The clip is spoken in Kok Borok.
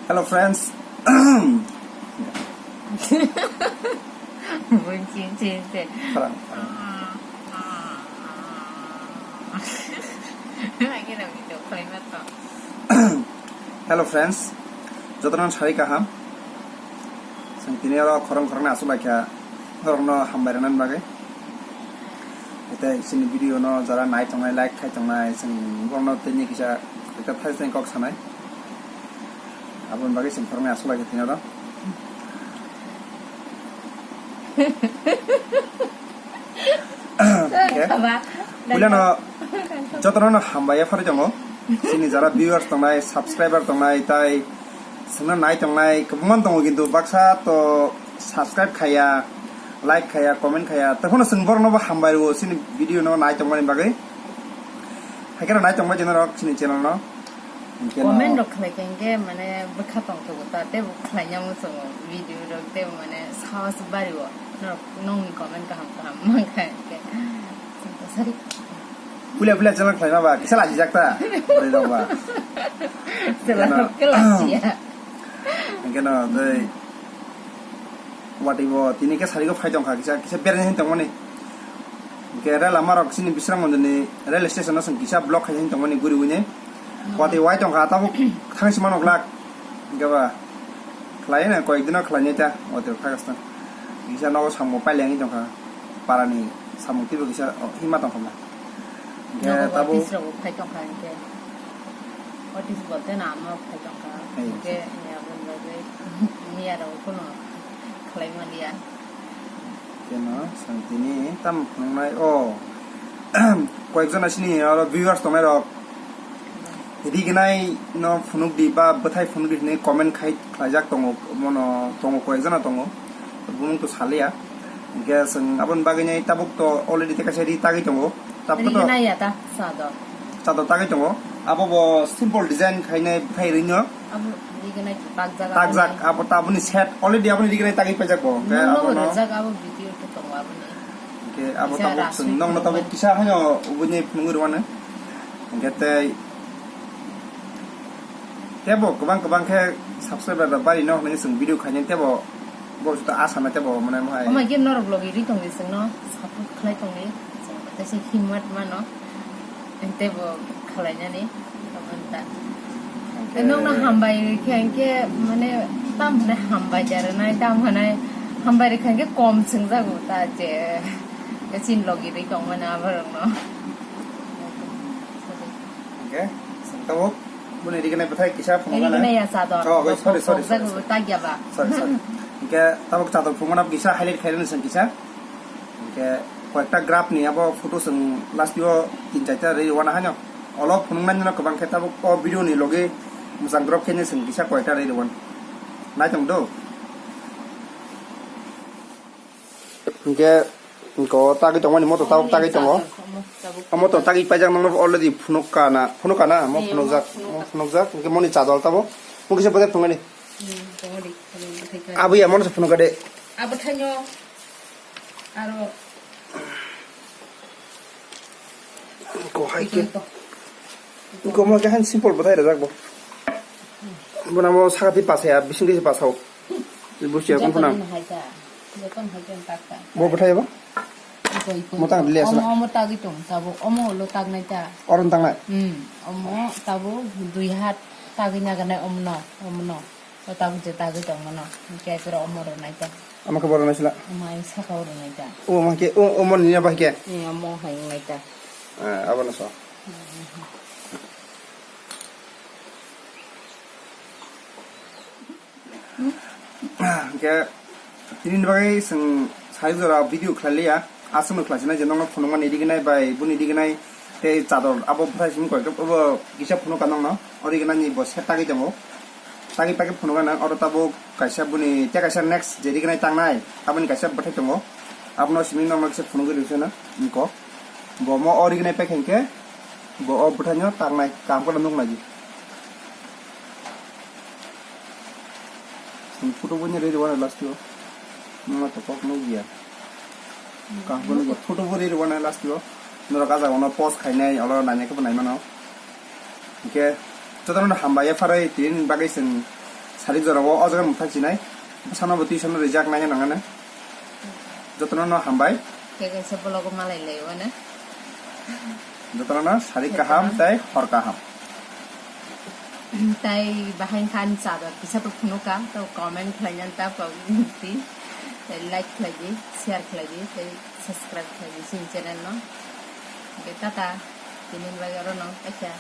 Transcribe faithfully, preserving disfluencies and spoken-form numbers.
Hello friends. Bunchi chinse. Parang. Lagi na video play mato. Hello friends. Jotono sari kaham. Sing tini oro khorang khorang na asuk laikha. Norokno hambai rwna bagwi. Tei sini video no jara nai tongnai, like khai tongnai, sing borno tini kisa kok sanai. Aboni bagwi chwng khoroknwi aswk lai khe tini oro. Puilano jotono no hambai yapharwi tongo. Chini jara viewers tongnai, subscriber tongnai, tai chwngno nai tongnai kwbangma tongo, kintu baksa to subscribe khaiya, like khaiya, comment khaiya. Tei phano chwng borokno bo hambai rwo chini video no nai tongmani bagwi. Haikhe no nai tongbai chini norok chini channel no. Hinkhe no comment rok khlai khe hinkhe mane bwkha tongthogo ta, tei bo khlaina muchungo video rok, tei bo mane sahos bario norok nongni comment kaham kaham mankha hinkhe. Sorry. Puila puila channel khlaima ba kisa lajijak ta. Bwrwi rok ba. Chwla rok khe lajiya. Hinkhe no tei Watwi bo tini khe sari go phai tongkha, kisa, kisa berani hin tongmani. Hinkhe rel lama rok chini Bisramganj ni rel station no chwng kisa block khai hin tongmani guri wini. Watwi wai tongkha tabuk thangsi mano glak. Hinkhe ba khlai na koyek dino khlai nai ta watwi kha gasna. Kisa nogo samung paileng hin tongkha. Parani samung twibo kisa hima tongkha ma. Hinkhe nogo tabuk office rok phai tongkha hinkhe. Office bolte na ama phai tongkha. Hinkhe ni aboni bagwi miya rok kuno khlai maliya. Keno, santini tam phunuknai, o, koyekjon asini oro viewers tongnai rok. Rignai no phunuk di ba bwthai phunuk di hinwi comment khai khlaijak tongo, mono tongo koyekjon tongo. Bumung to saliya. Hinkhe chwng aboni bagwi nai tabuk to already tei kaisa ri tagwi tongo. Tabuk to rignai ya ta chado. Chado tagwi tongo. Abo bo simple design khainai bwthai rino. Abo rignai to takjak. Takjak, abo to aboni set already aboni rignai tagwi paijak bo. Hinkhe abo no rwjak abo video to tongo aboni. Hinkhe abo tabuk chwng nokno tabuk kisa haino ubuni phunugwi rwmano. Hinkhe tei tebo kwbang kwbang khe subscriber rok bari no hinwi chwng video khainai tebo bo juto asa na tebo mane mohai. Omo game norok logi ri tongdi chwngno support khlai tongdi. Chwng tei se himmat mano. Tei bo khwlainani, tamo wngkha. Hinkhe nokno hambai rwkhe hinkhe, mane, tam hwnwi hambai da rwnai, tam hwnwi hambai rwkha hinkhe kom swngjago ta je, chini logi rwi tongmani aborokno. Hinkhe, chwng tabuk boni rignai bwthai kisa phunuknai. Rignai ya chador. Oh, sorry, sorry, sorry, sorry. Tagya ba. Sorry, sorry. Hinkhe tabuk chador phunuknai kisa highlight khairani chwng kisa. Hinkhe koyekta graph ni abo photo chwng last o tin charta rwi rwna haino. Olo phunuknani no kwbang khe tabuk o video ni logi mwchang graph khe chwng kisa koyekta rwi rwna. Naitong do. Hinkhe ko tagwi tongmani moto tabuk tagwi tongo. Omo to tagwi paijak nokno already phunuk kana, phunuk kana, mo phunukjak, mo phunukjak, hinkhe moni chadol tabuk. Mo kisa bwthai phunukani. Abuya mono se phunukade. Abo thanyo. Aro. Ko hai ke. Ko mo ke han simple bwthai rajak bo. Bona mo sakati pasaya, bising kisi pasao. Busia kon phuna. Bo bwthai ba? Mo tang le asla. Omo, omo tagwi tong, tabo omo lo tagnai ta. Oron tangnai. Hmm, omo tabo dui hat tagwi naganai omno, omno. O tabuk je tagwi tongmano, hinkhe aphuru omo rwnai ta. Omo khe bo rwnai sila? Omo ayung saka o rwnai ta. O omo khe, o, omo ni ya bahai khe? Ni omo hai wngnai ta. Ah, abono so. Hinkhe tini ni bagwi chwng sari jora video khlai liya. Aswkno khlai sinai je nokno phunukmani rignai bai buni rignai tei chador abo bwthai simi koi khe obo kisa phunuk ka nokno o rignai ni bo set tagwi tongo. Tagwi pagwi phunukgana oro tabuk kaisa buni tei kaisa next je rignai tangnai aboni kaisa bwthai tongo. Abono simi nokno kisa phunugwi rwsana wngkok. Bo mo o rignai paikha hinkhe bo o bwthaino tangnai kaham kheno nuknai di. Chwng photo bo ni rwi rwna last o. Nokno to kok nukya. Kaham kheno nukya. Photo bo rwi rwna last o. Norok ah jagao no post khainai, olo nainai khe bo nai mano. Hinkhe jotono hambai yapharwi tini bagwi chwng Sarik jora o, o jaga mung thang chinai. Bwsano bo tuition rijak nai nang ano. Jotono no hambai. Khe kaisa vlog o malai lai mano. Jotono no sarik kaham tei hor kaham. Tai bahai khan chador kisa bo phunukha, to comment khlaina ta pogti. Tai like khlai di, share khlai di, tai subscribe khlai di sini channel no. Oke, tata. Tini bagwi oro no kaisa